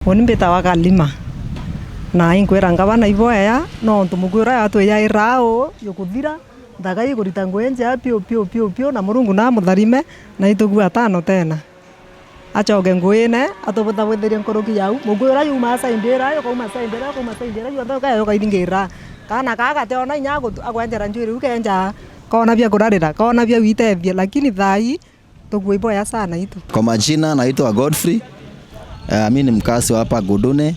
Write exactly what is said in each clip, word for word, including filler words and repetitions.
Uni mbitawa Kalima, na inkwira ngavana iboya, nontu mugwi uria yatwijaira uu jukuthira, nthaka ikurita ngui njega piu, piu, piu, piu, na Murungu namutharime, na itugua tano tena. Acoke nguine, atubuthabuthirie nkuruki yau. Mugwi uria yumaa side ira, jukauma side ira, jukauma side ira, junthe ukaja jukaithingira. Kaana kaa gationa inya agutu-, agwenjera njuiri iu kenja, koona bia kurarira, koona bia gwitethia, lakini thaa ii, tugua iboya sana itu. Kwa majina naitwa Godfrey. Eh, mi ni mkazi wa hapa Gudune.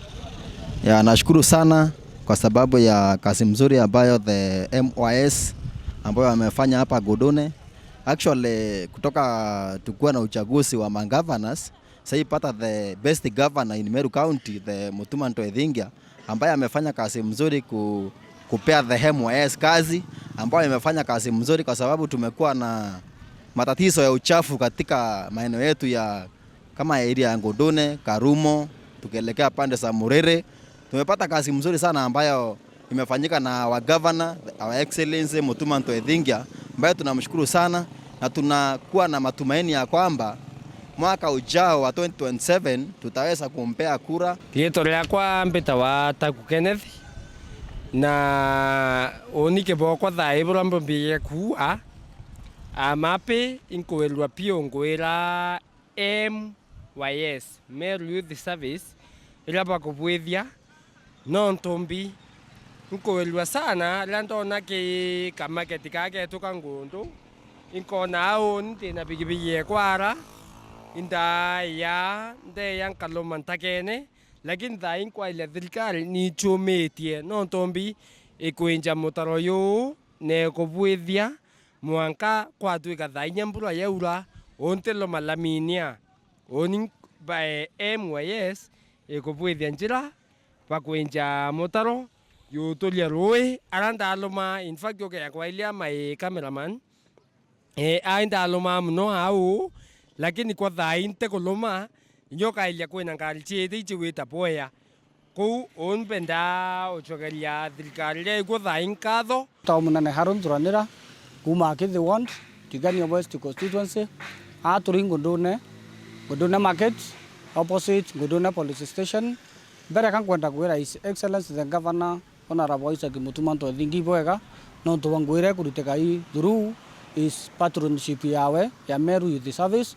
Ya, nashukuru sana kwa sababu ya kazi mzuri ambayo the M Y S ambayo wamefanya hapa Gudune. Actually, kutoka tukuwa na uchaguzi wa magovernors, sasa hii pata the best governor in Meru County, the Mutuma Ntoethingia, ambaye amefanya kazi mzuri ku-, kupea the M Y S kazi, ambayo imefanya kazi mzuri kwa sababu tumekuwa na matatizo ya uchafu katika maeneo yetu ya kama area ya Ngundune, Karumo, tukielekea pande za Murere. Tumepata kazi mzuri sana ambayo imefanyika na our governor, our excellency Mutuma Ntoethingia, ambaye tunamshukuru sana na tunakuwa na matumaini ya kwamba mwaka ujao wa twenty twenty-seven tutaweza kumpea kura. Riitwa riakwa mbitawa Taku Kenneth, na uni kiboko thaa ii buria mbumbirie kuua, I'm happy, inkuwirua piu ngwira M Y S, Meru Youth Service, iria bakubwithia, nontu mbi, nkuwirua sana riria ndona ki kamaketi kaa getu ka Ngundu, inkona au nti na bigibigi yekwa ara, indaaya, ndeya nkaluma ntakene, lakini thaa ii nkwairia thirikari nichumitie, nontu mbi ikwinja mutaro juu na ikubwithia mwanka kwatwika thaa inya mbura yaura, unti luma laminia. Uni nk-, ba, eh, M Y S ikubwithia njira bakwinja mutaro juturia ruui, ara ndaluma, in fact, ukeya kwairia my cameraman, eh, ai ndalumaa mono au, lakini kwa thaa ii ntikuluma, inya ukairia kwina ngari ciiti iciwita bwea. Kou uu mpenda ucokeria thirikari iria ikuo thaa ii nkatho. Tawa munene Haron Thuranira, kuuma Akithi Ward, Tigania West Constituency. Aa turi Ngundune, Ngundune Market, opposite Ngundune Police Station. Mbere ka nkwenda kwira His Excellency the Governor, Honourable Isaac Mutuma Ntoethingia ibwega, nontu bwa ngugi iria ikuritika ii through his patronship yawe ya Meru Youth Service.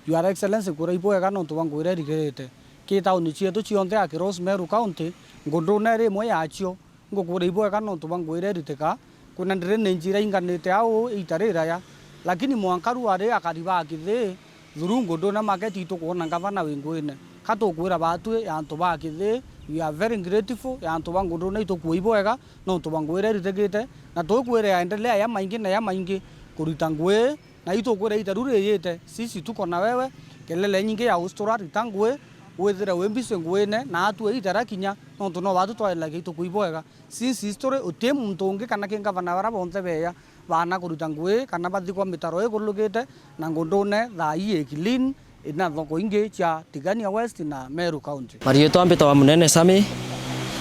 Your Excellency, nkwira ibwega nontu bwa ngugi iria irigirite ki tauni cietu cionthe ya Kiros Meru County, Ngundune iri imwe yacio. Ngukwira ibwega nontu bwa ngugi iria iritika, kwina drainage irainganite au iita riraya, lakini mwanka riu ari akari ba Kithii, through Ngundune Market itukwona ngavana wi nguine. Ka tukwira baatwi ya antu ba Kithii, we are very grateful ya antu ba Ngundune itukua ibwega nontu bwa ngugi iria iritikite, na tukwira yaendelea ya maingi na ya maingi kurita ngugi. Na itukwira iita riu rijite, sisi tuko na wewe, kelele nyingi ya ustura, rita ngugi, withire wi busy nguine, na atue iita riakinya, nontu no baatu twariragia itukua ibwega. Since history, uti muntu ungi kana ki ngavana baria bonthe beya baana kurita ngugi kana bathikwa mitaro ikurulukite, na Ngundune thaa ii i clean, ina thoko ingi cia Tigania West na Meru County. Mariitwa mbitawa Munene Sami,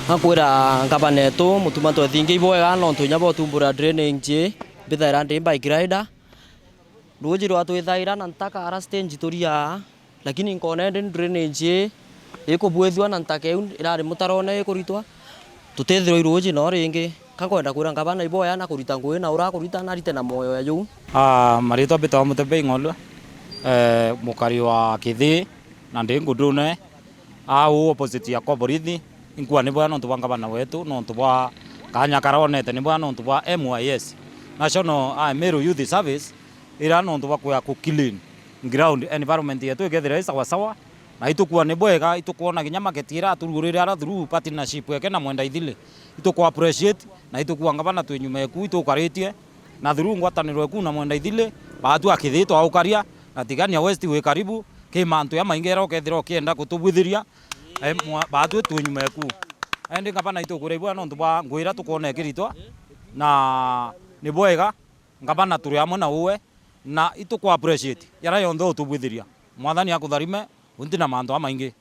ngakwira ngavana etu Mutuma Ntoethingia ibwega nontu inya botumbura drainage, mbithaira ndi bike rider. Ruuji rwatwithaira na ntaka ara stage turi aa, lakini nkona indi drainage ii ikubwithua na ntaka iu irari mutarone ikuritwa, tutithirwa i ruuji no ringi. Ka nkwenda kwira ngavana iboya na kurita ngugi na urakurita na arite na mwoyo ya juu. Ah, mariitwa mbitawa Mutembei Ng'olua, eh, mukari wa Kithii na ndi Ngundune. Au opposite ya kwa borithi, inkua ni bwega nontu bwa ngavana wetu, nontu bwa kanya karonete, ni bwega nontu bwa M Y S, National, ah, Meru Youth Service, ira nontu bwa kwea ku clean ground, environment yetu ikethira i sawa sawa, na itukua ni bwega, itukwona kinya market ira aturugurire ara through partnership yake na Mwenda Ithili, ituku appreciate, na itukua ngavana twi nyuma eku, itukaritie, na through ngwataniro eku na Mwenda Ithili, baatu a Kithii twaukaria, na Tigania West wi karibu, ki mantu jamaingi ira ukethira ukienda kutubwithiria, eh, mwa-, baatwi twi nyuma eku. Indi ngavana itukwira ibwega nontu bwa ngugi ira tukwona ikiritwa, na ni bwega, ngavana turi amwe na uwe, na ituku appreciate jara yonthe utubwithiria. Mwathani akutharime, unti na mantu amaingi.